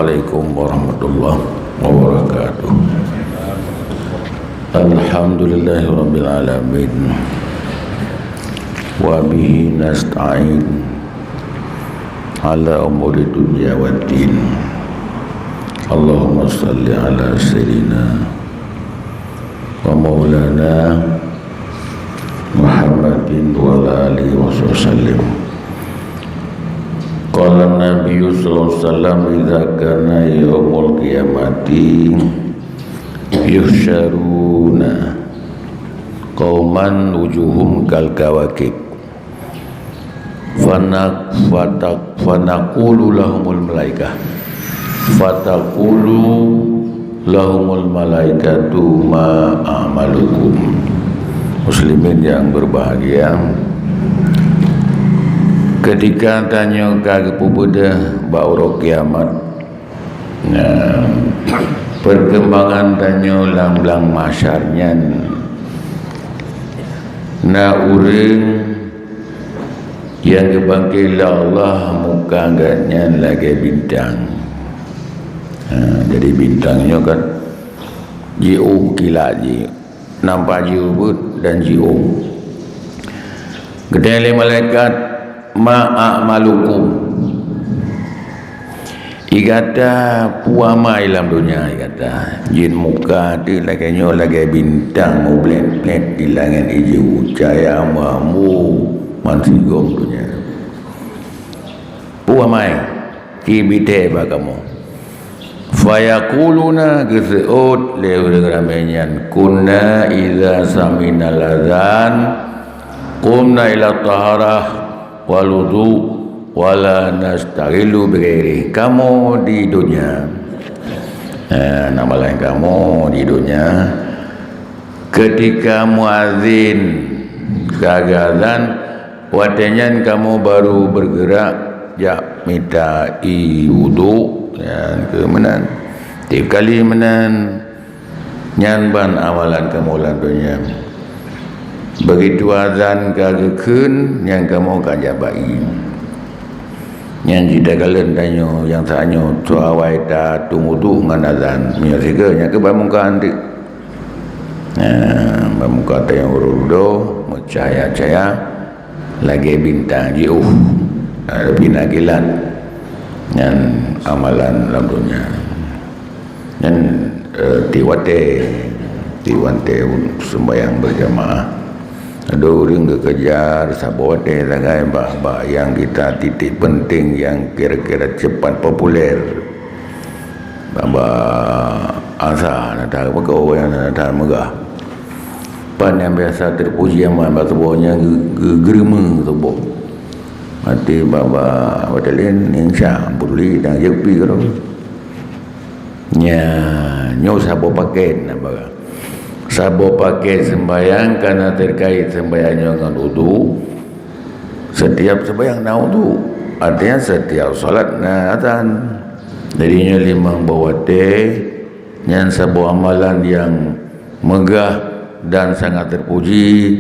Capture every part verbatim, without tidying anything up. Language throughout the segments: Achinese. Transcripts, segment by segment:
Assalamualaikum warahmatullahi wabarakatuh. Alhamdulillahirabbil alamin. Wa bihi nasta'in ala umuri dunya waddin. Allahumma shalli ala sayyidina wa maulana Muhammadin wa ala alihi wa sallim. Qala Nabi sallallahu alaihi wasallam, "Idza kana yaumul qiyamati yuhsyaruna qauman wujuhum kal kawakib." Fana-, fata-, fanaqulu lahumul malaikah. Fataqulu lahumul malaikatu ma a'malukum. Muslimin yang berbahagia, ketika tanyoe ka geupeubeudoh bak uroe kiamat, nah, perkembangan tanyoe lam blang mahsyar nyan, na ureuëng nyang geubangke lé Allah muka geuhnyan lagée bintang. Ha, jadi bintang nyoe kan jiôh kilat jih, nampak jiôh beuet dan jiôh. Geutanyong lé malaikat, "Ma a'malukum?" I gata peue amai lam donya, i gata? Jeuet muka teuh lagée nyoe, lagée bintang mublét-blét di langét ijo, cahya mambu bansigom donya. Peue amai? Kibité bak kamoe. Fayaquluna, geuseuôt lé ureuëng ramé nyan, "Kunna idza sami'nal adzan, qumna ila taharah wal wudu, wala nastaghilu bighairi." Kamoe di donya, eh, nama laén kamoe di donya, ketika muazin ka geuazan, watée nyan kamoe baru bergerak jak mita ié wudu, nyan keuh meunan. Tieb kali meunan, nyan ban amalan kamoe lam donya. Begitu azan ka geukheun, nyan kamoe ka jak bak ié. Nyan jih takalon tanyoe nyang saat nyoe, soe awai tatung wudu ngon azan. Meunyoe sigoe, nyan keuh ban muka anteuk. Nah, ban muka tanyoe uroe dudoe, meucahya-cahya lagée bintang jiôh. Nah, tapi na kilat. Nyan amalan lam donya. Nyan, eh, tieb watée, tieb watée seumbahyang berjamaah. Adoe ureuëng geukejar saboh watée sagai bak-bak nyang kita titik penting nyang kira-kira cepat populer. Bak-bak asa na that, bak ureuëng na that meugah. Pan nyang biasa terpuji amat bak tuboh nyan geu-, geu-, geureumeung tuboh. Maté bak-bak watée laén, insya, ampun tuli dan jeuet pi keudroe. Nya, nyoe saboh paket na bak. Saboh paket seumbahyang kana terkait seumbahyang nyoe ngon wudu. Setiap seumbahyang na wudu. Artinya setiap salat na azan. Jadi nyoe limong boh watée, nyan saboh amalan nyang meugah dan sangat terpuji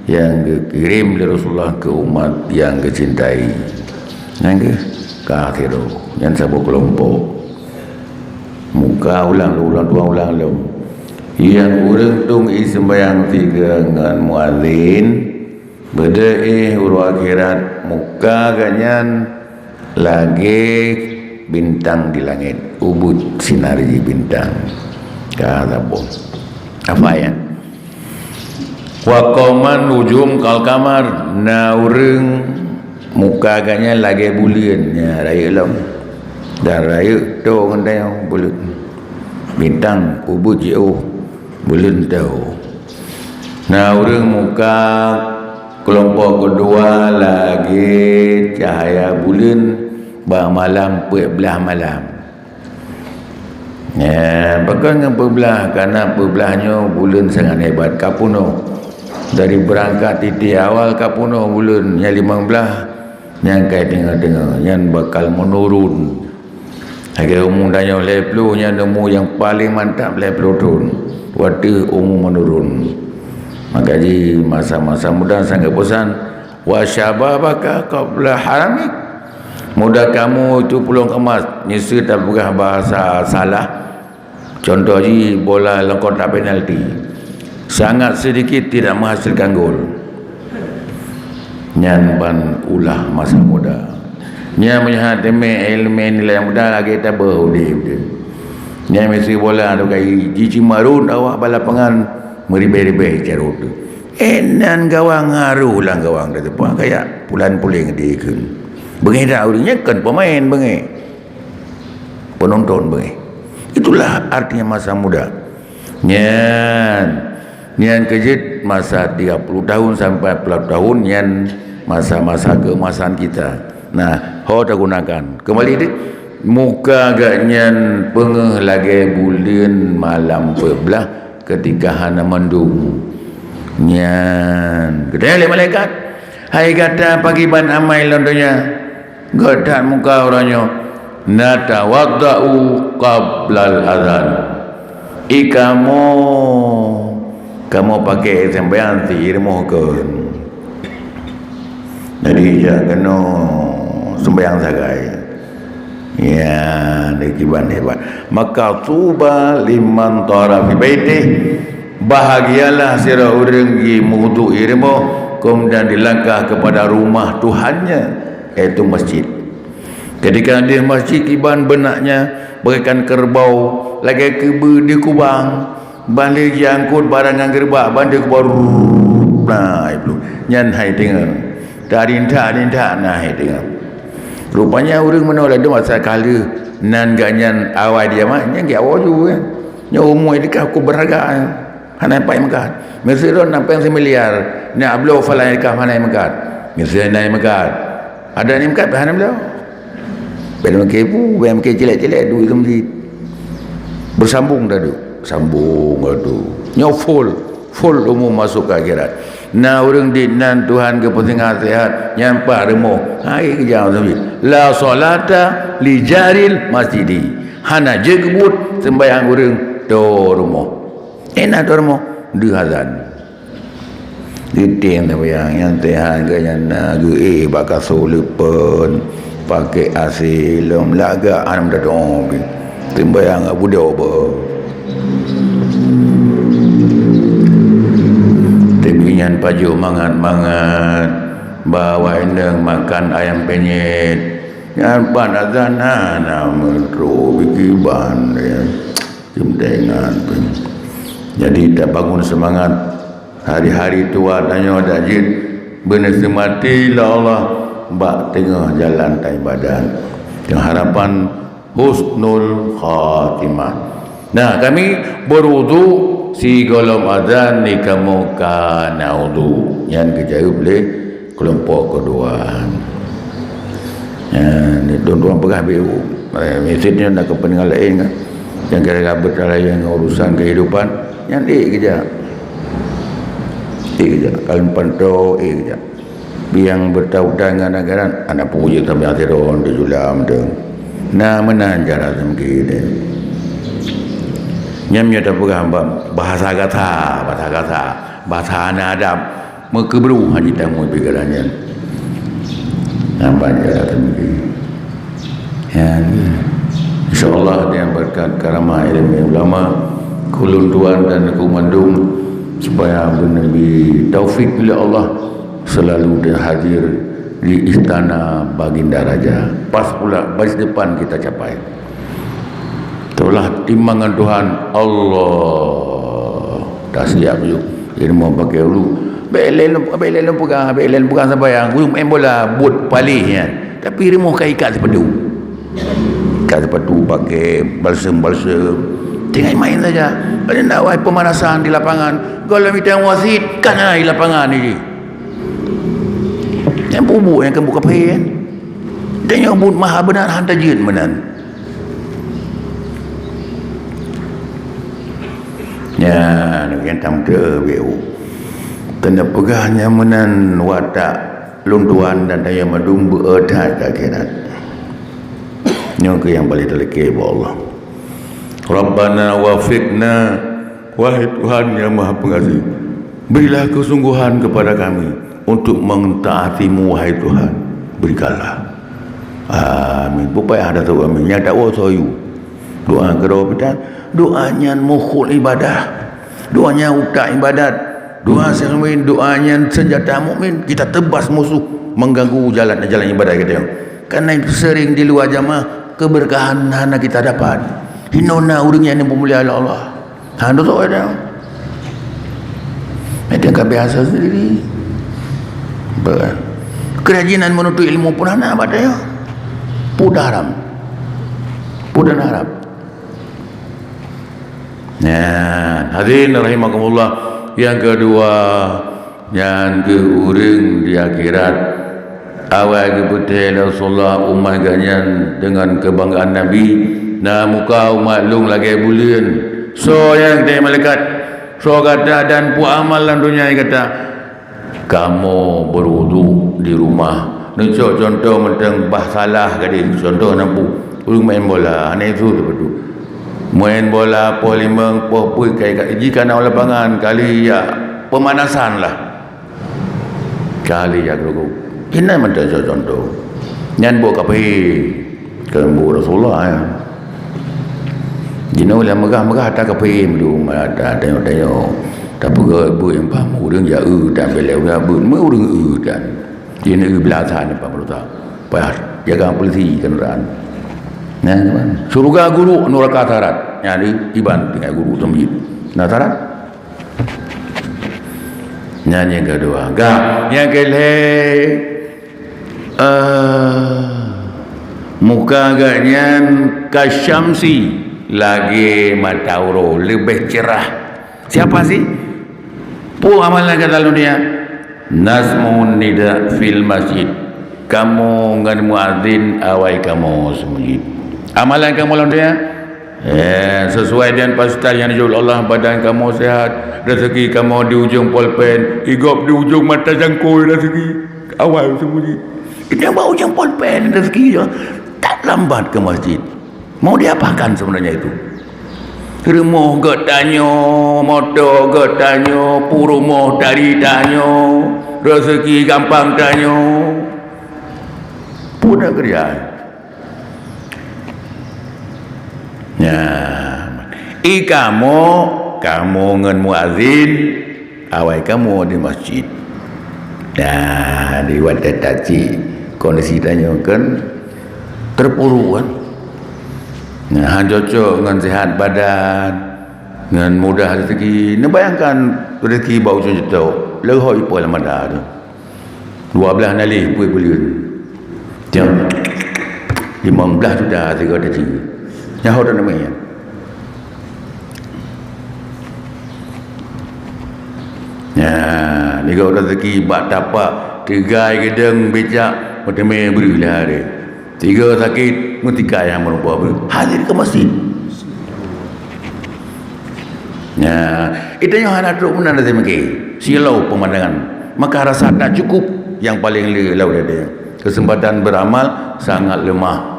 nyang geukirém lé Rasulullah keu umat nyang geucintai. Nyang keuh ka akhé, nyan saboh keulompok. Muka ulang lom, ulang dua ulang lom. Nyang ureuëng tung ié seumbahyang sigoe ngon muazin, beudôh éh uroe akhirat, muka geuhnyan lagée bintang di langét, ubit sinar jih bintang. Ka saboh. Apa ya? Wa qauman wujuhum kal qamar, na ureuëng muka geuhnyan lagée buleuen, nya rayeuk lom. Dan rayeuk toe ngon tanyoe buleuen. Bintang ubit jiôh, buleuen toe. Na ureuëng muka keulompok keudua lagée cahya buleuen bak malam peuet blaih malam. Ya, pakon ngon peuet blaih, karena peuet blaih nyoe buleuen sangat hebat, ka peunoh. Dari beurangkat titik awal ka peunoh buleuen, nyang limong blaih nyang ka teungoh-teungoh, nyan bakal meunurun. Lagée umu tanyoe lhée ploh, nyan umu nyang paleng mantap lhée ploh thon, watée umu meunurun. Maka jih masa-masa muda sangat bosan. Wa syababaka qabla haramik. Muda kamu itu pulang emas, miseue tapeugah bahasa salah. Contoh jih, bola lam kotak penalti. Sangat sedikit tidak menghasilkan gol. Nyan ban ulah masa muda. Nyan meunyoe hana teumé iéleumé nilai nyang muda, lagée tabeuh udeb teuh. Nyan miseue bola tu kai jiceumarot awak bak lapangan meuribée-ribée carot teuh. Eh, nan gawang harôh lam gawang teuh, teupeu kayak pulan puléng dikheun. Beungéh that ureuëng nyan kon pemain beungéh. Penonton beungéh. Itulah artinya masa muda. Nyan, nyan keu jeuet masa tiga puluh tahun sampai empat puluh tahun, nyan masa-masa keemasan kita. Nah, ho tagunakan. Kembali deh, muka gak nyan peungeuh lagée buleuen malam peuet blaih ketika hana mandum. Nyan, geutanyong lé malaikat, "Hai gata pakriban amai lam donya?" Geutat muka uroe nyoe, "Natawaddau qablal adzan." I kamoe, kamoe pakai sembahyang siireumôh kon. Jadi, jak keunoe sembahyang sagai. Ya, dikiban hebat. Maka, "Tuba liman tara fi baitih." Bahagialah sidroe ureuëng jimeuwudu iéreumôh, kemudian dilangkah kepada rumah Tuhannya, yaitu masjid. Ketika di masjid, kiban beunaknya bagaikan kerbau, lagée keubeue di kubang, ban lheueh jiangkot barang ngon geureubak, ban di kubang, rrrr, na, iblih. Nyan hai teungoh. Tarintak-rintak na hai teungoh. Rupanya ureuëng meunoe ladôm asai ka lheueh nan gak nyan awai di jamak, nyan geuwoe ju, kan. Nyoe umu di kah ku beuraga, ya. Hana pai meukat. Miseue droe na péng similiar, na bloe falai kah hana meukat. Miseue na meukat. Ada ni meukat, hana bloe. Bèk meuké bu, bèk meuké cilék-cilék, duek itu meusit. Beusambong dah tu. Sambong dah tu. Nyoe full. Full umu masuk ke akhirat. Na ureuëng di nan Tuhan geupeusingat sehat, nyan pat rumoh. Hai keujang sambil. La salata li jaril masjidi. Hana jeuet keubuet sembahyang ureuëng tô rumoh. Eh, na tô rumoh. Deuh azan. Geutem teumbayang nyang teuhai geuh nyan na geuéh bak kasô leupeuen, pakék asé lom lagak hana meudadoe pih. Teumbayang Abu Dob. Teuma nyan pajoh mangat-mangat, ba awak inong makan ayam penyet. Nyan pat azan hana meutrôh biki ban, ya. Cuma ingat pih. Jadi, tabangun seumangat. Hari-hari tuha tanyoe dak jeuet beuneuseumati lé Allah bak teungoh jalan taibadat. Dengan harapan husnul khatimah. Nah, kami berwudu sigohlom azan di kamoe ka na wudu. Nyan geujaweueb lé kelompok kedua. Ya, ni tuan-tuan peugah B U. Eh, meusit nyoe na keupeuntengan laén kan. Nyang kira-kira beutalayan ngon urusan kehidupan, nyan ék geujak. Ék geujak. Kalon panto, ék geujak. Nyang beutautan ngon anggaran, aneuk puja sampai akhir tahun di julam tu. Nah, meunan cara seumiké deh. Nyam nyoe tapeugah ba-, bahasa gata, bahasa gata, bahasa aneuk Adam. Meukeubru hana jitamui pikiran nyan. Nampak cara teumeugi. Ya, insya Allah dengan berkat karamah ilmu ulama, kulun tuan dan aku mandum, supaya Nabi taufik oleh Allah selalu dan hadir di istana Baginda Raja. Pas pula baris depan kita capai. Teulah timbangan Tuhan, Allah. Dah siap yuk. Ilmu pakai dulu. Bek lain, bek lain pegang, bek lain pegang sampai yang guyup main bola, buet palih nyan. Tapi ilmu ka ikat sepatu. Ikat sepatu pakai balsem-balsem. Tengah main saja. Ada nak wai pemanasan di lapangan. Kalau minta wasit, kan ada di lapangan ni. Yang bubuk yang kembuk kapai kan. Dan yang buet maha benar hantar jeuet meunan. Nyan, nyang tam teubiet. Keuneuk peugah nyang meunan watak lôn tuan dan dayah mandum beu-e that keu akhirat. Nyoe keuh nyang paleng talakée bak Allah. Rabbana wafiqna, wahai Tuhan yang Maha Pengasih, berilah kesungguhan kepada kami untuk mentaati-Mu, wahai Tuhan. Berikanlah. Amin. Pupayah dah tu amin. Nyang tak woe soe yue. Doa keudroe pih tan. Doa nyan mukhul ibadah. Doa nyan utak ibadat. Doa seumain, doa nyan senjata mukmin. Kita tebas musuh mengganggu jalan-jalan ibadah kita. Karena itu sering di luar jamaah, keberkahan hana kita dapat. Hino na ureueng nyang dipeumulia lé Allah. Ha, duduk ada. Itu ka biasa sendiri. Ber-, kerajinan menuntut ilmu pun hana pada ya. Pudah haram. Pudah haram. Nah, hadirin rahimakumullah. Yang kedua, nyan keuh ureueng di akhirat. Awai geupeuteuh lé Rasulullah umat geuhnyan deungon keubanggaan Nabi, na muka umat lôn lagée buleuen. Soe nyang geutanyong malaikat, "Soe gata dan peue amal lam donya gata?" "Kamoe beurudu di rumah." Neucok cuntoh mantong bah salah gadeh, cuntoh na peue, ureueng main bola, hana su teupeuduek. Main bola poh limong, poh peuet kai, jika na lapangan kali ya pemanasan lah. Kali ya guru. Inan mantong cuntoh. Nyan buet kafé. Keu buet Rasulullah ya. Jinoe lam meugah-meugah ata kafé meulung, ata tanyong-tanyong. Tapi buet nyang paham ureueng ya eu dan belek ureueng beuet meu ureueng eu dan. Jinoe eu belasan apa berusaha. Payah jaga polisi kenderaan. Nah, kan? Syurga guru, neraka akhirat. Nyan iban tinggai guru seumiet. Nah, akhirat. Nyan nyang keudua. Ka, nyang keulhée, eh, muka geuhnyan kasyamsi lagée mata uroe, leubeh cerah. Siapa sih? Peue amalan gata lam donya? Nasmun nida fil masjid. Kamoe ngon muazin awai kamoe seumeujid. Amalan kamoe lam donya? Eh, sesuai dengan fasilitas yang dijemput Allah, badan kamoe sehat, rezeki kamoe di ujung polpen, igop di ujung mata jangkoi rezeki. Awai seumeujid. Itu yang bak ujung polpen rezeki tu. Tak lambat ke masjid. Mau diapakan sebenarnya itu? Rumoh geutanyoe, moto geutanyoe, peurumoh tari tanyoe, rezeki gampang tanyoe. Peue na keureuja? Nyan. I kamoe, kamoe ngon muazin, awai kamoe di masjid. Nah, di watée tacik kondisi tanyoe kan terpuruk kan. Nah, han cocok ngon sihat badan, ngon mudah rezeki. Neubayangkan rezeki bak ujong juta, leuhoi ipoh lam mata tu. Dua belas nalih pui buleuen. Jam lima belas juta sigoe teuci. Nyaho dah namanya. Nah, niga rezeki bak tapak, tiga geudong becak, meuteumé bri lé hari. Tiga sakit, meutika nyang meurumpok bri. Hadir ke masjid. Nah, itu yang hana trok meunan dari mungkin. Silau pemandangan. Maka rasa tak cukup yang paling le lau dada. Kesempatan beramal sangat lemah.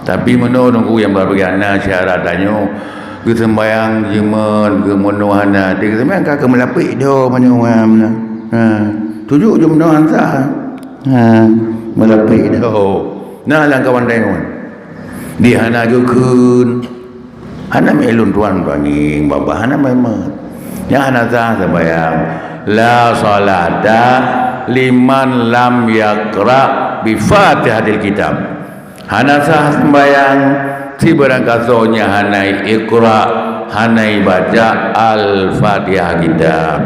Tapi meunoe nunggu nyang barbagaih na syarat tanyoe, geuseumbayang jimeun, geumeunoh hana, di geuseumbayang ka keumeulapék doh manoe, ha, meunan. Ha, tuju jumeunoh ansah. Ha, meulapék doh. Nah, lam kawan tanyoe. Di hana geukheun. Hana meuilôn tuan bangieng babah, hana meuimeut. Nyang hana sah seumbayang. La salata liman lam yaqra bi Fatihatil Kitab. Hana sah seumbayang sibarang kasoe nyang hana iqra, hana ibaca Al-Fatihah kitab.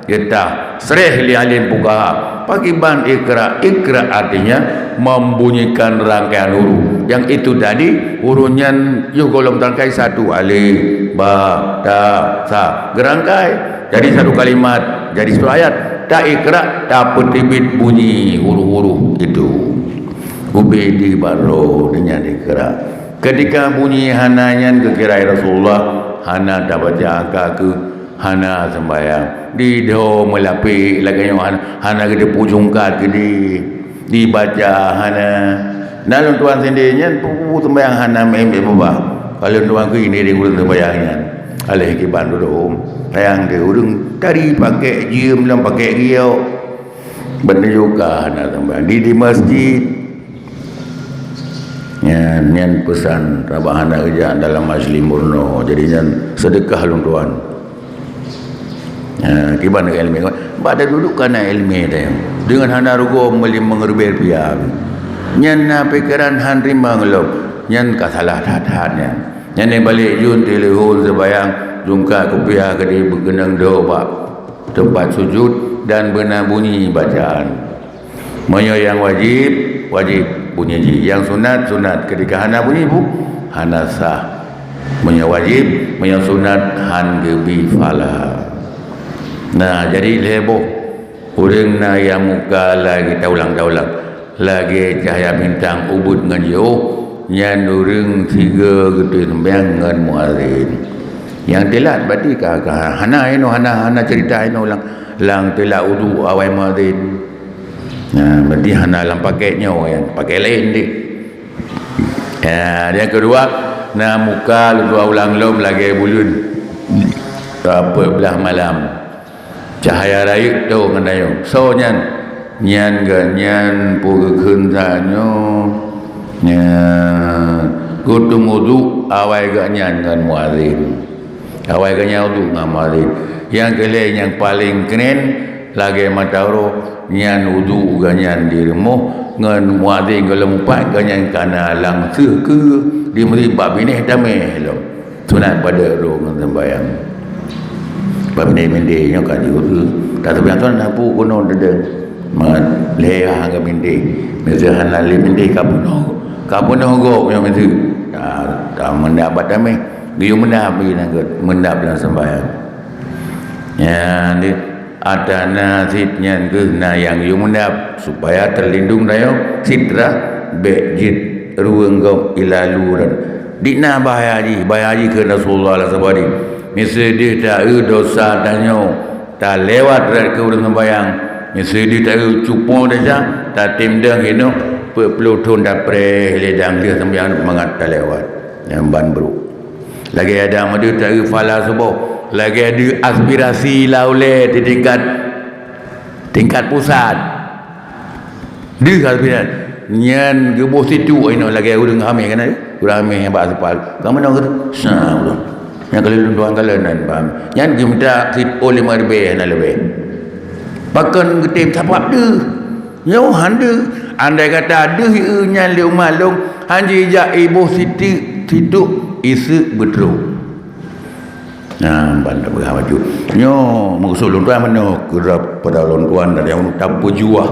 Geutah sreh lé alim fuqaha. Pakiban iqra? Iqra artinya membunyikan rangkaian huruf. Yang itu tadi, huruf nyan yoh gohlom tangkai satu, alif, ba, ta, sa. Geurangkai jadi satu kalimat, jadi satu ayat. Ta iqra, tapeuteubiet bunyi huruf-huruf itu. Ubé di baro dengan iqra. Ketika bunyi hana nyan geukira Rasulullah, hana tabaca angka keu hana seumbayang. Di dho meulapék lagée nyoe hana, hana geuteupeue jungkat keudeh. Dibaca hana. Na lôn tuan sendiri nyan peue seumbayang hana meuék babah. Kalau lôn tuan keu ini di ureuëng seumbayang nyan. Aleh kiban dudum. Sayang di ureuëng tari pakai jiem dan pakai giok. Beuneujuka hana seumbayang. Di, di masjid. Nyan, nyan peusan, sabab hana geujak dalam majlis murno. Jadi nyan seudeukah lôn tuan. Ha, kiban ilmu. Bak taduduek kana ilmu teuh. Deungon hana rugoe meuli meungeureubeue rupiah. Nyan na pikeran han rimong lom. Nyan ka salah that-that nyan. Nyan balek jun teuleuhon seubayang jungkat kupiah keudeh beukeunong dok bak teumpat sujud dan beuna bunyi bacaan. Meunyoe nyang wajéb, wajéb bunyi jih. Nyang sunat, sunat. Keudika hana bunyi bu, hana sah. Meunyoe wajéb, meunyoe sunat, han geubri pahala. Nah, jadi lhée boh ureuëng na nyang muka lagée taulang-taulang, lagée cahya bintang ubit ngon jiôh, nyan ureuëng sigoe geuteuh seumayang ngon muazin. Nyang teulat berarti ka, ka hana inoe, hana, hana cerita inoe lam, lam teulat udhu awai muazin. Nah, berarti hana lam paket nyoe, nyang paket laén deh. Ya, nyang keudua, na muka lôn tuan ulang lom lagée buleuen. Dua peuet blaih malam. Cahya rayeuk tho ngon dayong. Soe nyan? Nyan geuh nyan peue geukheun tanyoe. Nyan geuteumudhu awai geuh nyan ngon muazin. Awai geuh nyan udhu ngon muazin. Nyang keu lhée nyang paleng keren lagée mata uroe nyan udhu geuh nyan di rumoh ngon muazin gohlom mupat geuh nyan kana lam seuh keu di meuseujid bak binéh tamé lom. Sunat padub droe ngon seumbahyang. Bak binéh mindéh nyoe ka jiureueng. Ka seumbahyang sunat na peue keunoe deudeueng. Lhée ha ngon mindéh. Miseue hana lé mindéh ka peunoh. Ka peunoh gob nyoe miseue. Ka, ka meundap bak tamé. Geuyue meundap bagi nanggroe, meundap lam seumbahyang. Nyan di, ata na sit nyan keuh na nyang geuyue meundap, supaya teulindong dayong sitra bék jeuet ruweueng gob ilalu ran. Di na bahaya jih, bahaya jih kheun Rasulullah lam sabari. Miseue deuh taeu dosa tanyoe, talewat rot keu ureuëng seumbahyang. Miseue deuh taeu cupo desya, tatem deuh hinoe, peuet ploh thon tapreh lé dang lheueh seumbahyang mangat talewat. Nyan ban brok. Lagée Adam deuh taeu phala suboh, lagée deuh aspirasi lam ulée di tingkat, tingkat pusat. Deuh aspirasi nyan geuboh situ inoe lagée ureuëng hamé kan, ureuëng hamé nyang bak aspal. Ka meunoe geuh sa ureuëng. Nyang kali lôn tuan kalen nan paham. Nyan geumita sit oh lima ribée hana leubeh. Pakon geutem sabab deuh. Nyoe han deuh, andai kata deuh ieu nyan lé umat lôn, han jijak iboh siti-, situk iseuk beutrok. Nah, ban tapeugah bacut. Nyoe meukeusut lôn tuan meunoe, keudroe pada lôn tuan dan nyang tapeujuah,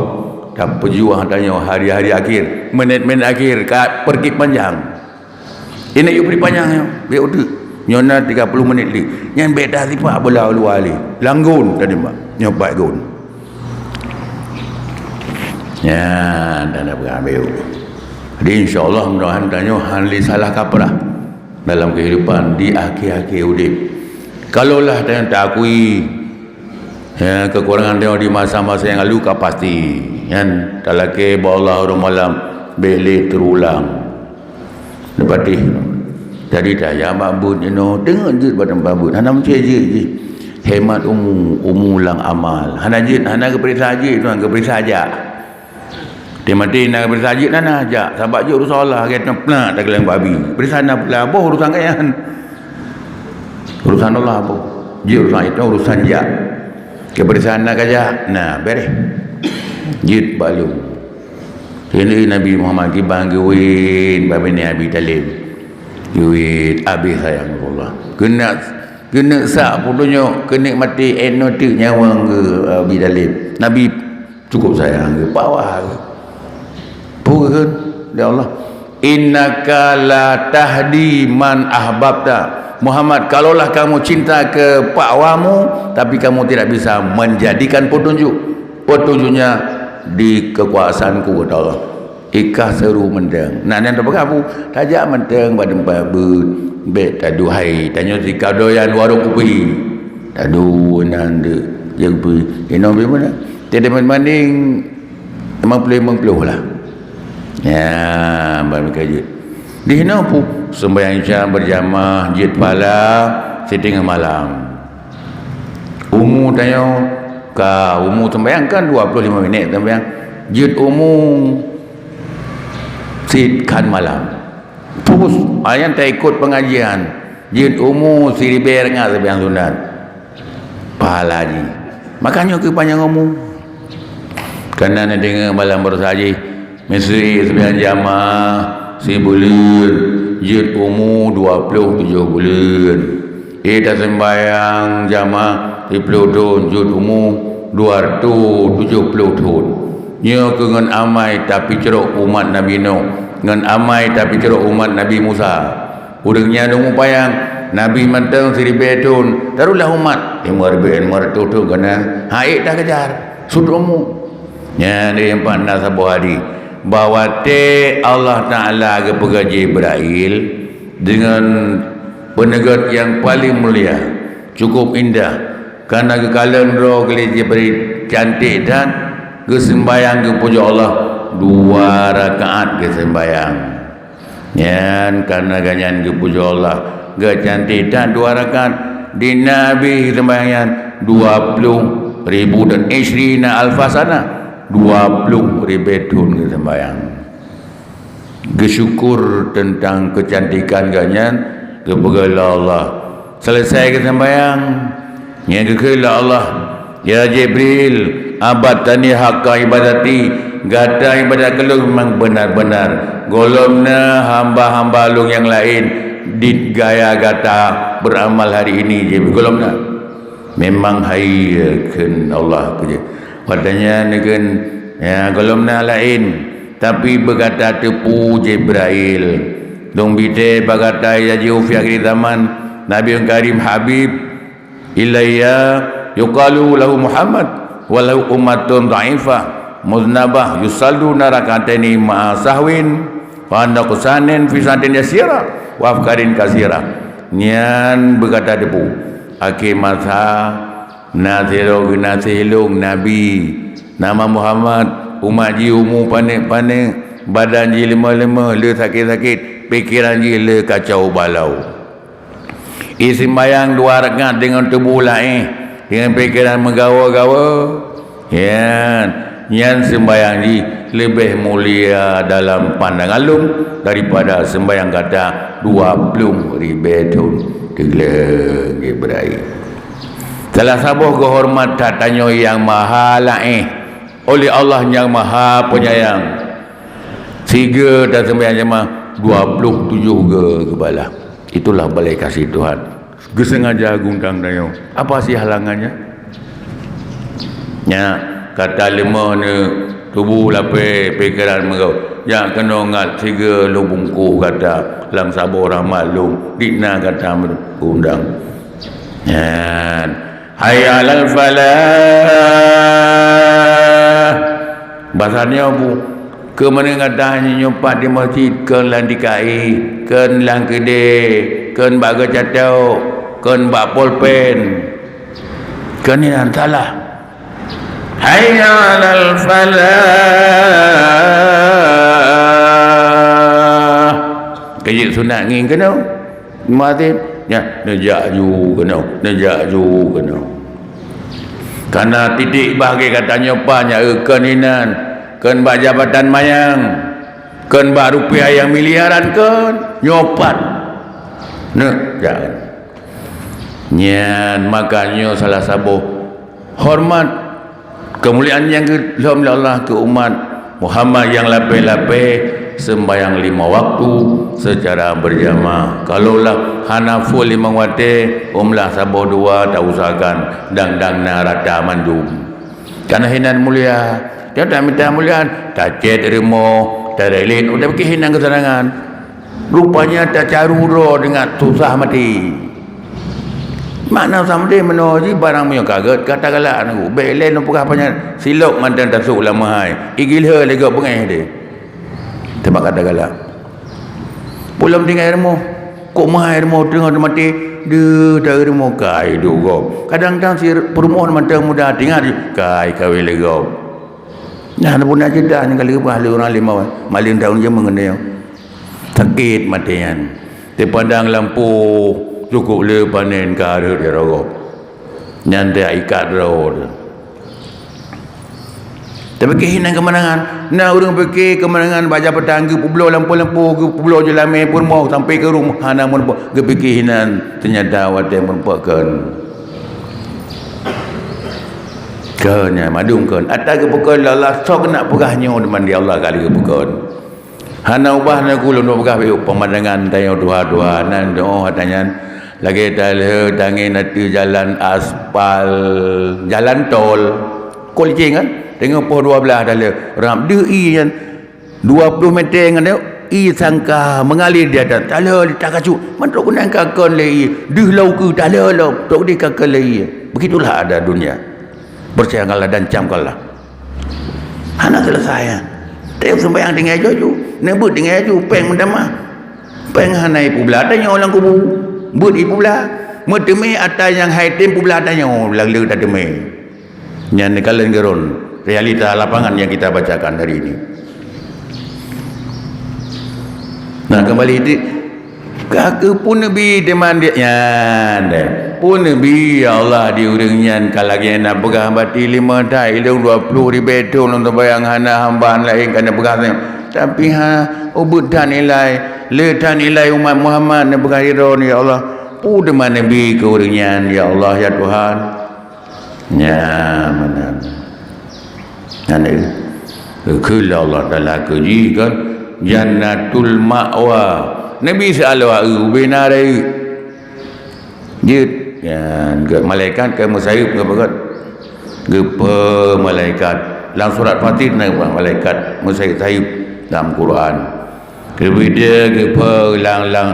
tapeujuah tanyoe hari-hari akhir, menit-menit akhir, ka peureuguih panjang. Ini yuk bri panyang nyoe, bék uteuk. Nyoe na tiga puluh menit lé. Nyan bék tasipak bola luwa lé. Langgon tadi mak. Nyoe pat gon. Nyan tanda peugah bék. Jadi insya-Allah mudah-mudahan tanyoe han lé salah kaprah dalam kehidupan di akhir-akhir udeb. Kalaulah tanyoe taakui Ya, kekurangan tanyoe di masa-masa nyang lalu ka pasti. Nyan talakée bak Allah uroe malam bék lé teurulang. Neupatéh. Jadi tajak bak beuet inoe, teungeut jeuet bak teumpat beuet. Hana meucue jeuet jih. Hemat umu, umu lam amal. Hana jeuet, hana geupeuriksa jeuet, tuan geupeuriksa jak. Maté-maté na geupeuriksa jeuet na, na jak. Sabab jeuet urusan Allah, lagée teumpat takaleng babi. Peuriksa na pula boh urusan gaya nyan. Urusan Allah boh. Jeuet urusan itu urusan jak. Keupeuriksa na ka jak, na béréh. Jeuet bak lôn. Keuneuk Nabi Muhammad kiban geuwét bak binéh Abi Thalib. Geuwét abéh sayang Allah. Keuneuk, keuneuk sak peudunyok, keuneuk maté, eh, noe teuk nyawöng geu Abi Thalib. Nabi Cukup sayang geuh, pawah geuh. Peue kheun lé Allah, "Innaka la tahdi man ahbabta." Muhammad, kalaulah kamu cinta keu pakwamu, tapi kamu tidak bisa menjadikan petunjuk, petunjuknya di kekuasaanku, kata Allah. Ikah seuru mantong. Nah, nyan tapeugah bu, tajak mantong bak teumpat beuet, bék taduhai, tanyoe sikadoyan warong kupi. Taduh nan deuek, jeuet kupi. Inong pi mana? Tiada banding-banding, limong puluh limong puluh lah. Ya, ban meukaji. Di hinoe pu sembahyang Isya berjamaah jeuet pahala sitengah malam. Umu tanyoe ka, umu sembahyang kan dua puluh lima minit sembahyang. Jeuet umu sit khan malam. Terus, ayang ta ikut pengajian. Jeuet umu siribèe rakaat seumbahyang sunat. Pahala jih. Makanya keu panjang umu. Kana na deungoe malam baroesa jih, miseu seumbahyang jamaah sibuleuen, jeuet umu dua ploh tujoh buleuen. Éh, ta seumbahyang jamaah siplôh thôn, jeuet umu dua ratus tujoh ploh thôn. Nyoe keuh ngon amai tapicrok umat Nabi Nuh, ngon amai tapicrok umat Nabi Musa. Ureuëng nyan umu panyang, Nabi mantong siribèe thôn, taruhlah umat, lima ribèe lima ratus thôn kana, han ék takejar, sut umu. Nyan nyang pat na saboh hadis, bahwa watèe Allah Taala geupeugah Jibrail deungon peuneugöt nyang paleng mulia, cukup indah, kana geukalon droe lé Jibrail, cantik that, geuseumbahyang geupujoe Allah, dua rakaat geuseumbahyang. Nyan kana geuhnyan geupujoe Allah, geucantik that dua rakaat. Di Nabi seumbahyang nyan dua ploh ribu dan isyrina alfa sanah, dua ploh ribèe thôn geuseumbahyang. Geusyukur teuntang keucantikan geuhnyan geupeugah lé Allah. Seuleusai geuseumbahyang, nyan geukheun lé Allah, "Ya Jibril, abadtani haqqa ibadati, gata ibadat keu lôn memang beunar-beunar. Gohlom na hamba-hamba lôn nyang laén di gaya gata beuramal hari ini, Jibril. Gohlom na." Memang hai kheun Allah keu jih. Watèe nyan neukheun, "Ya, gohlom na laén, tapi beugata teupeu Jibrail. Lôn bri tée bak gata ya jiôh fi akhir zaman, Nabi Karim Habib, ilayya yuqalu lahu Muhammad, wa lahu ummatun dhaifah, muznabah, yusalluna rak'ataini ma'a sahwin, wa nuqsanin fi sa'atin yasira, wa afkarin kasira." Nyan beugata teupeu, akhé masa na sidroe geunaséh lôn Nabi, nama Muhammad, umat jih umu paneuk-paneuk, badan jih leumah-leumah, le sakét-sakét, pikeran jih le kacau balau. Iseumbahyang dua rakaat deungon tuboh laén, deungon pikeran meugawa-gawa. Nyan, nyan seumbahyang jih leubeh mulia dalam pandangan lôn daripada seumbahyang gata dua ploh ribée thon teugleng Ibrahim. Salah saboh geuhoreumat that tanyoe nyang maha laén oleh Allah nyang Maha Penyayang. Sigoe taseumbahyang jamaah, dua ploh tujoh goe geubalah. Itulah balée kasih Tuhan. Geusengaja geuundang tanyoe. Apa sih halangannya? Nyak, gata leumah neuh, tuboh lapée, pikeran meugoe. Jak keunoe ngat sigoe lôn bungkôh gata lam saboh rahmat lôn, dikna gata geuundang. Nyan. Hayya 'alal falah. Basa nyoe bu, keu meunyoe gata nyoe pat di meuseujid, kheun lam D K I, kheun lam keudè, kheun bak geucatok, kheun bak polpen. Kheun nyan salah. Hayya 'alal falah. Keu jeuet sunat ngieng keunoe. Muazin, nyan, neujak ju keunoe, neujak ju keunoe. Kana titik bah gata nyoe pat nyan, eu, kheun inan, kheun bak jabatan manyang, kheun bak rupiah nyang miliaran, kheun nyoe pat. Neujak. Nyan, maka nyoe salah saboh horeumat keumuliaan nyang geulhom lé Allah keu umat Muhammad nyang lapée-lapée, seumbahyang lima waktu seucara beurjamaah. Kalaulah hana full limong watée, umlah saboh dua tausahakan, dang-dang na rata mandum. Kana hinan mulia, tiep-tiep mita mulia, tacét rumoh, tarelét, udah bikin hinan keusanangan. Rupanya tacaru droe deungon susah maté. Makna susah maté meunoe jih barang meunyoe ka gét ka tagalak nanggu. Bék lé neupeugah panyang silop mantong tasôk lam meuhai. Igilhe lé gob beungéh deh. Teuma ka tagalak. Pulom tinggai rumoh. Kok meuhai rumoh teungoh maté, deuh taeu rumoh kai duek gob. Kadang-kadang si peurumoh mantong muda tinggai kai kawé lé gob. Nah, na pun na ceudah nyang ka lheueh bah lé urang lima, maleng taun jameun nyoe. Sakét maté nyan. Teupadang lampôh, cukôp le panen ka rhot di rogob. Nyan teuikat droe. Tapike hinan keumanangan. Na ureuëng pike keumanangan bak jabatan, geupubloe lampôh-lampôh, geupubloe jeulamé peurumoh sampai keu rumoh hana meurumpok, geupike hinan, teunyata watée meurumpok kheun. Kheun nyan, mandum kheun. Ata geupeukheun lé Allah, soe keuneuk peugah nyoe teuma di Allah kali geupeukheun. Hana ubah na ku lôn peugah beu peumandangan tanyoe tuha-tuha nan doh ata nyan lagée talheueh tangieng ateueh jalan aspal, jalan tol. Kol licin kan? Teungoh poh dua belas talheueh rab deuh ié nyan dua ploh meter ngon i sangka meungalir di atas. Talheueh di takacu, mantong keunan ka kon lé ié. Deuh lau keu talheueh lau, trok di ka kon lé ié. Begitulah ada dunia. Percayakanlah dan camkanlah. Hana selesai, ya. Tapi sembahyang tinggai jaju, neubeuet tinggai jaju, péng meutamah. Péng hana ipublah tanyoe lam kubu. Beuet ipublah. Meuteumé ata nyang hai tem publah tanyoe lam le tateumé. Nyan neukalon geuron realita lapangan yang kita bacakan hari ini. Nah, kembali di Ka keuh peue neubi teuma nyan deh. Peue neubi, ya Allah, di ureuëng nyan ka lagée na peugah bati lima that ilong dua ploh ribée thon lôn teubayang hana hamba laén ka neupeugah nyan. Tapi ha, ubeuet that nilai, le that nilai umat Muhammad neupeugah droe, ya Allah. Peue teuma neubi keu ureuëng nyan, ya Allah, ya Tuhan. Nyan meunan. Nyan, eh, kheun lé Allah Taala keu jih kan, Jannatul Ma'wa. Nabi seualoe, "Eu, ubé na raya." Jeuet, nyan, keu malaikat ka meusayeup geupeugah. Geupeue malaikat. Lam surat Fatir na geupeugah malaikat meusayeup-sayeup lam Quran. Keubeude geupeue lam, lam,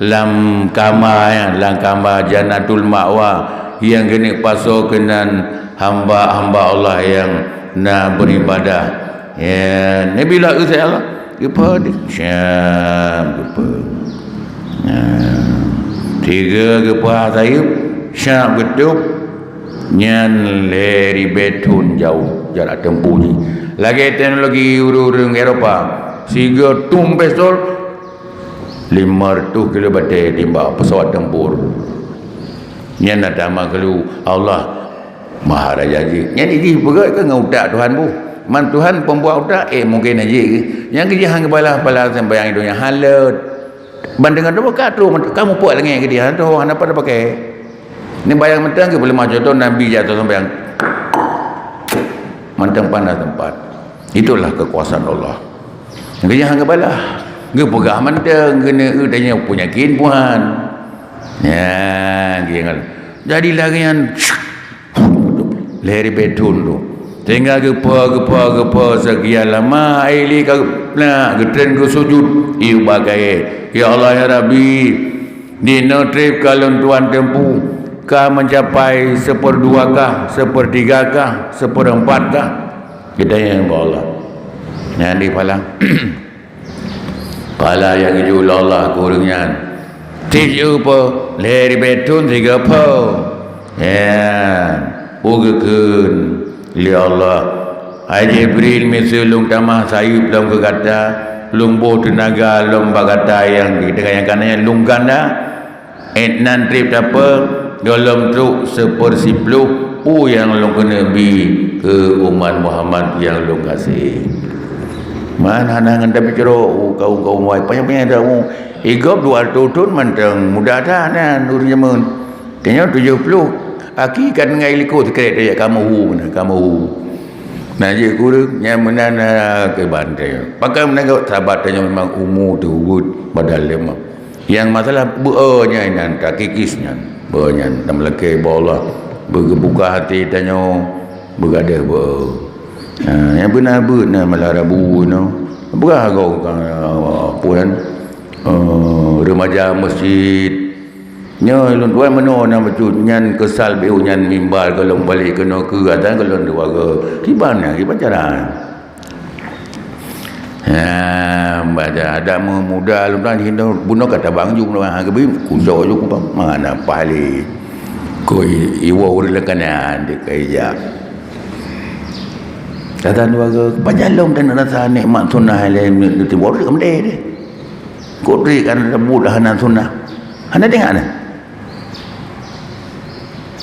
lam kama, ya, lam kama Jannatul Ma'wa, nyang keuneuk pasoe keunan hamba-hamba Allah nyang na beuribadah. Ya, Nabi lah usai Allah. Geupeue di, siap geupeue. Ya. Tiga geupeue sayeup, siap geutôb. Nyan lhée ribée thon jauh jarak tempuh jih. Lagée teknologi ureuëng-ureuëng Eropa, sigoe tum pistol, lima reutôh kilo batée timbak pesawat tempur. Nyan na tamah keulu Allah Maharaja jih. Nyan jih peugét keu ngon utak Tuhan bu. Man Tuhan pembuat utak, eh, mungkin aja. Nyang keujih han geubalah pala sembahyang itu nyang halot. Ban deungon tu ka troh, kamoe puak langét keudeh, hana troh, hana pat pakai. Ni bayang mantong keu peuleumah contoh Nabi jatuh sampai yang mantong panas tempat. Itulah kekuasaan Allah. Geuyang geubalah. Geupeugah mantong keuneuk tanyoe peunyakét buhan. Ya, geuyangan. Jadi lagèe nyan, lhèe ribèe thôn tu. Sehingga geupeue, geupeue, geupeue, sekian lama, ai lé ka, na, geutreun geusujud, ié bak kayèe. Ya Allah, ya Rabbi, Di noe trép ka lôn tuan teumpu, ka meucapai seupeurdua kah, seupeurtiga kah, seupeureuempat kah? Geutanyong bak Allah. Nyan di pahala. Pahala nyang geujok lé Allah keu ureueng nyan. Tiep jiôh po, lhèe ribèe thôn sigoe po. Nyan, peue geukheun lé Allah, "Hai Jibril, miseue lôn tamah sayeuep lom keu gata, lôn boh teunaga lom bak gata nyang di teungoh nyang kana nyan lôn ganda." Ét nan trép tapeue, gohlom trok seupeursiplôh peue nyang lôn keuneuk bi keu umat Muhammad nyang lôn gaséh. Man hana ngon tapeucrok, oh, kaum-kaum wai, panyang-panyang that, oh, i gob dua reutôh thôn mantong muda that nyan ureueng jameun. Tanyoe tujoh ploh, aki ka tinggai likôt sikrek tajak kamoe hu meunan, kamoe hu. Na jeuet kureueng, nyan meunan, ah, keu bantai. Pakon meunan geuh sahabat tanyoe memang umu teuh ubeut badal lé mah. Nyang masalah beu-e nyan, nyan takikis nyan. Beu-e nyan, dan meulakèe bak Allah. Beugeubuka até tanyoe, beugadôh beu-e. Ha, nyang beuna beuet na malam Rabu nyoe. Peugah goe ka, apa nyan? Eh, remaja masjid. Nyoe lôn tuan meunoe na bacut nyan keusal beu nyan mimbar gohlom balek keunoe keu atan gohlom dua go. Kiban nyan, kiban cara. Ha, baca adat mu-, muda lôn tuan hino bunoe ka tabang ju bunoe ha geubi kucok ju kubang. Mana paléh. Ko i-, iwoe ureueng leukanan di keujak. Kata dua go, pajan lom dan rasa nikmat sunnah lain di timur di kemde deh. Kok trik kan rebut hana sunnah. Hana tengok na.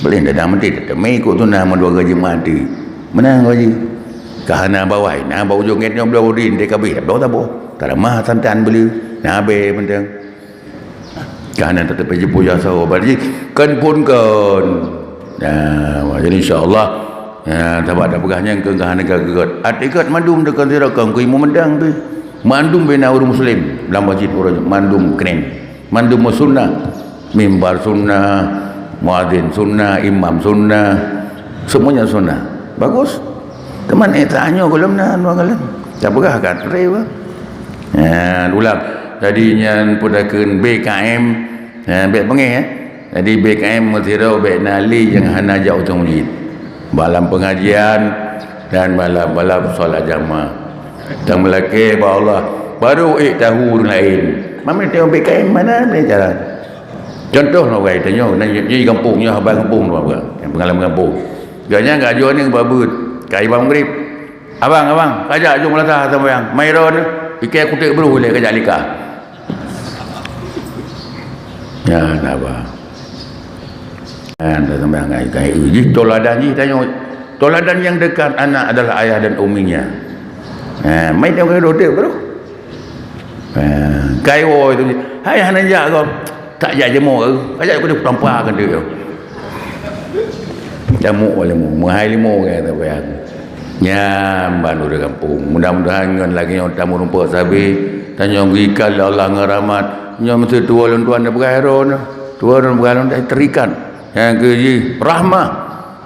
Boleh dadang meuti teumé ikut sunnah meudua go jeumaat tu. Meunan go jih. Ka hana bawai, na bak ujong gét nyoe bloe udin, dek kabeh, bloe taboh. Taramah santan beli, na be mantong. Ka hana tateupeue jipeujasoe, bak jih, kon pun kon. Nah, jadi insya Allah, nah, sahabat tapeugah nyan keu ka hana gageuet. Até gét mandum deukon sira kon kui meumandang pih. Mandum bina ureuëng muslim lam masjid ureuëng mandum keunen. Mandum sunnah. Mimbar sunnah, muadzin sunnah, imam sunnah. Semuanya sunnah. Bagus. Teuma eh tanyoe gohlom na dua gohlom. Tapeugah ka tré bah. Ha, ulang. Jadi nyan peudakeueng B K M. Ha, bèk beungéh, eh. Jadi B K M meusidroe bèk na lé nyang hana jak u masjid. Bak lam pengajian dan malam-malam salat jamaah. Tang meulakée bak Allah, baru ék tahu ureuëng laén. Mami tengok B K M mana ni cara. Contoh nak ugai tanyoe, na di gampông nyoe, abang gampông tu apa? Yang pengalaman gampông. Gaknyan gak ajoe ni babut, ka imam maghrib. Abang, abang, kajak jong meulata sambayang. Mai ron, ikai kutek bru lé kajak lika. Ya, na ba. Ha, dah sampai angai kai. Jih toladan jih tanyoe. Toladan yang dekat anak adalah ayah dan uminya. Ha, mai tengok dodek bro. Ha, kai wo itu. Hai hana jak kau. Tak jak jemur. Kajak aku dia tampa kan dia. Jamuk wali mu. Muhai limu kata bayang. Nyan ban ureuëng gampông. Mudah-mudahan ngon lagée nyoe tamu rumpok sabe, tanyoe geuikat lé Allah ngon rahmat. Nyoe meusti tuwoe lôn tuan da peugah ron. Tuwoe lôn peugah lôn terikat. Nyang keu jih rahmah.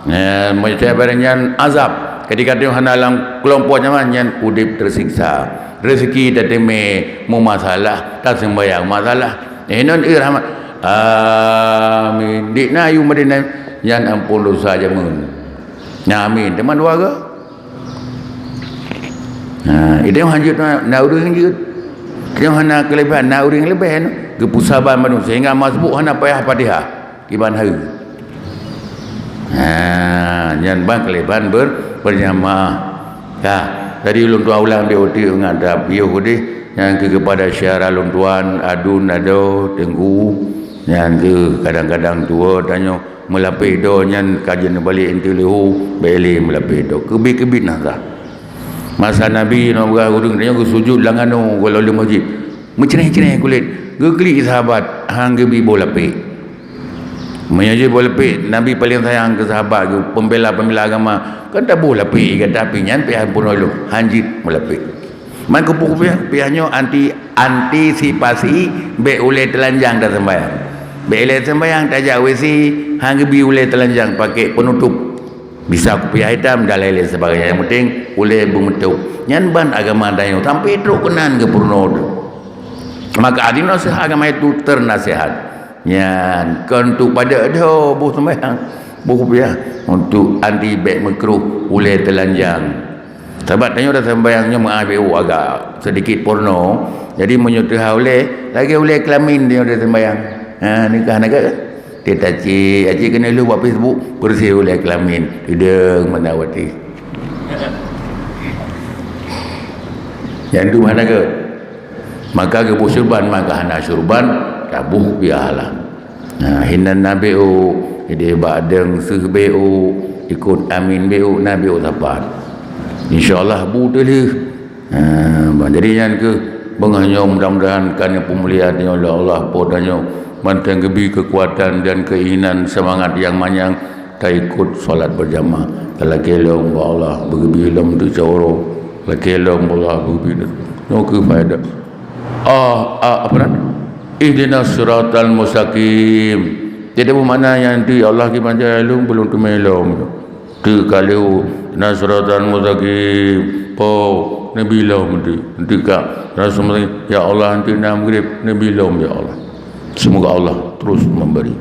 Nyan meucai barang nyan azab. Ketika teuh hana lam kelompok nyaman nyan udeb tersiksa. Rezeki tateumé meumasalah, taseumbayang masalah. Inon i rahmat. Amin. Dikna ayu Madinah nyan ampôn dosa jameun. Nyan amin. Teuma dua ga. Ha, itu yang hanjut na, na ureuëng hanjut. Yang hana kelebihan na ureuëng lebih anu. Geupusaban manu sehingga masbuk hana payah Fatihah. Kiban hai. Ha, nyan ban kelebihan ber, berjamaah. Ya, tadi ulun tuan ulang di uti ngadap piôh udeh yang ke kepada syara ulun tuan adun ado tenggu yang ke kadang-kadang tua tanyoe Meulapéh do nyan ka jeuet neubalek intu leuhu, bèk lé meulapéh do. Keubiet-keubiet na sa. Masa Nabi na beurah ureueng tanyoe geusujut lam anoe goh lom lam masjid. Meucreh-creh kulét, geuklik sahabat, han geubi boh lapék. Meunyoe jeuet boh lapék, Nabi paleng sayang keu sahabat geuh, peumbela-peumbela agama. Kan taboh lapék gata pih nyan pih han peunoh lom, han jeuet meulapék. Man kupeue-kupeue nyoe anti, antisipasi bèk ulèe teulanjang taseumbayang. Bèk ulèe seumbayang tajak W C, han geubi ulèe teulanjang pakèk peunutôp. Bisa kupiah itam dan lain-lain sebagainya. Yang penting ulèe beumeutôp. Nyan ban agama tanyoe sampai trok keunan geupeurunoe. Maka adinoe seuha agama itu ternasihat. Nyan kon tu pada dho boh seumbayang, boh kupiah untuk anti bèk meukruh ulèe teulanjang. Sabab tanyoe dah sembahyang nyoe meu'ah B U agak sedikit porno. Jadi meunyoe teuhah ulèe, lagèe ulèe kelamin tanyoe dah sembahyang. Ha, nikah nak ke? Teuta cik, cik keuneuk lheueh buat Facebook, beureuséh ulèe kelamin. Ideng mana wati. Nyang tu mana ke? Maka geuboh syurban, maka hana syurban, taboh bialah. Nah, hinan na B U, jadi bak deng seuh B U, ikut amin B U, na B U sapat. Insya Allah bu teulheuh. Ha, bah, jadi nyan keuh beungoh nyoe mudah-mudahan ka neupeumulia tanyoe lé Allah Po tanyoe mantong geubi keukuatan dan keuinginan seumangat nyang manyang taikot salat beujamaah. Talakée lom bak Allah beugeubi lom teucoro, lakée lom bak Allah beugeubi nyoe keuh faedah. Ah, ah, apa nan? Ihdinas siratal mustaqim. Jadi apa makna yang tu ya Allah kiban jalan lom belum teumé lom. Teuk ka lheueh na siratal mustaqim. Po, neubi lom teuk. Teuk ka. Siratal mustaqim. Ya Allah, teuk na maghrib, neubi lom ya Allah. Semoga Allah terus memberi.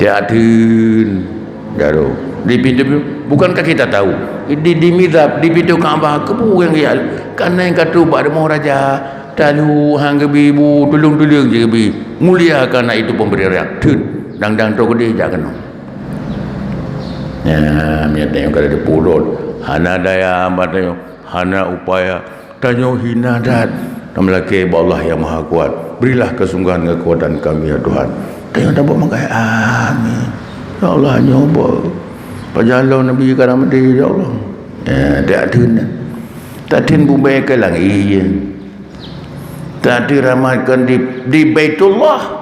Tiak theun. Jaro. Di pintu, bukankah kita tahu? Di, di mizab, di pintu Ka'bah, keubah yang ya. Karena yang kata bak demoh raja, talu hang geubi bu, tulung-tulung je geubi. Mulia karena itu pemberian rakyat. Theun. Dang-dang trok keudeh jak keunoe. Ya, miet tanyoe kada dipulot. Hana daya hamba tanyoe, hana upaya. Tanyoe hina that. Tameulakée bak Allah Yang Maha Kuat. Berilah kesungguhan kekuatan kami ya Tuhan. Tanyoe tabok meukai. Amin. Ya Allah nyoe bak. Pajan lom Nabi karam deh ya Allah. Ya, tak theun. Tatin bubé ke langit. Tadi ramatkan di, di Baitullah.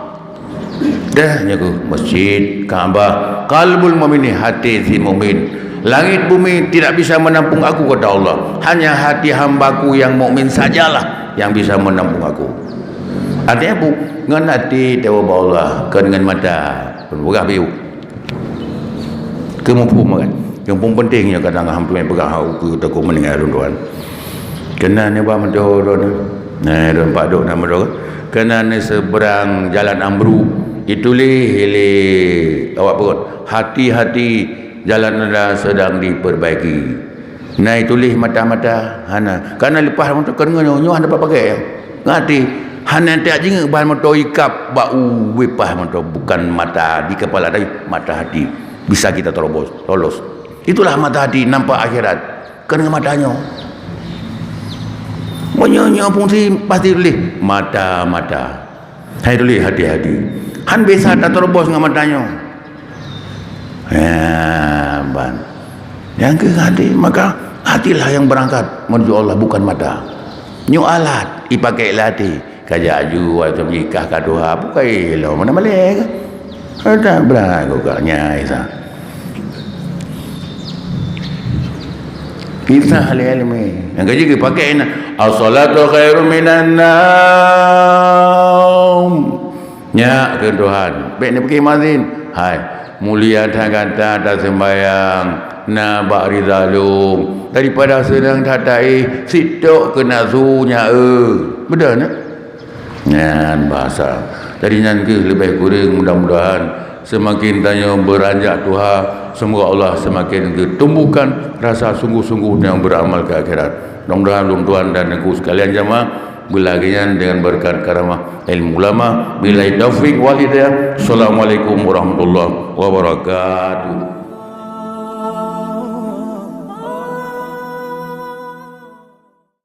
Dah nyaku masjid, Ka'bah, qalbul mu'mini, hati si mukmin. Langit bumi tidak bisa menampung aku, kata Allah. Hanya hati hambaku yang mukmin sajalah yang bisa menampung aku. Artinya apa? Ngon hati tawa bak Allah, kon ngon mata. Peugah biu. Keumuphom kan? Nyang paling penting nyoe kadang alhamdulillah peugah hak ukeue teuku meuninggai lôn tuan. Keunan nibak meudoh droeneuh. Nah, droen Pak Dok na meudoh. Keunan di seberang Jalan Amru, dituléh lé awak peuet, "Hati-hati, jalan anda sedang diperbaiki." Na dituléh mata-mata, hana. Kana leupah mata keuneuk nyoe, nyoe hana pakai. Ngerti? Hana tajak jingeuk ban mata ikab bak u bipah mata, bukan mata di kepala, tapi mata hati. Bisa kita terobos, lolos. Itulah mata hati nampak akhirat. Keuneuk mata nyoe. Meunyoe nyoe fungsi pasti tuléh mata-mata. Hai tuléh hati-hati. Han bisa taterobos ngon mata nyoe. Ya, ban. Nyang keu hati, maka hatilah yang berangkat menuju Allah, bukan mata. Nyoe alat ipakai lé hati. Kajak aju atau meujikah ka tuha, bukai lo mana malèe ke? Ada belah aku ka nyai sa. Kisah ahli ilmu. Yang kaji ke pakai na, "As-salatu khairum minan naum." Nyak keu Tuhan. Bèk ni pergi mazin. Hai, mulia that gata taseumbayang na bak ridha lôn daripada seunang that taéh sitok keu nafsu nyak eu. Beudôh na? Nyan bahasa. Jadi nyan keuh leubeh kureueng, mudah-mudahan seumaken tanyoe beuranjak tuha, seumoga Allah seumaken geutumbuhkan rasa sungguh-sungguh nyang beuramal keu akhirat. Mudah-mudahan lôn tuan dan teungku sekalian jamaah beulagèe nyan deungon beureukat karamah ilmu ulama. Billahi taufiq wal hidayah. Assalamualaikum warahmatullahi wabarakatuh.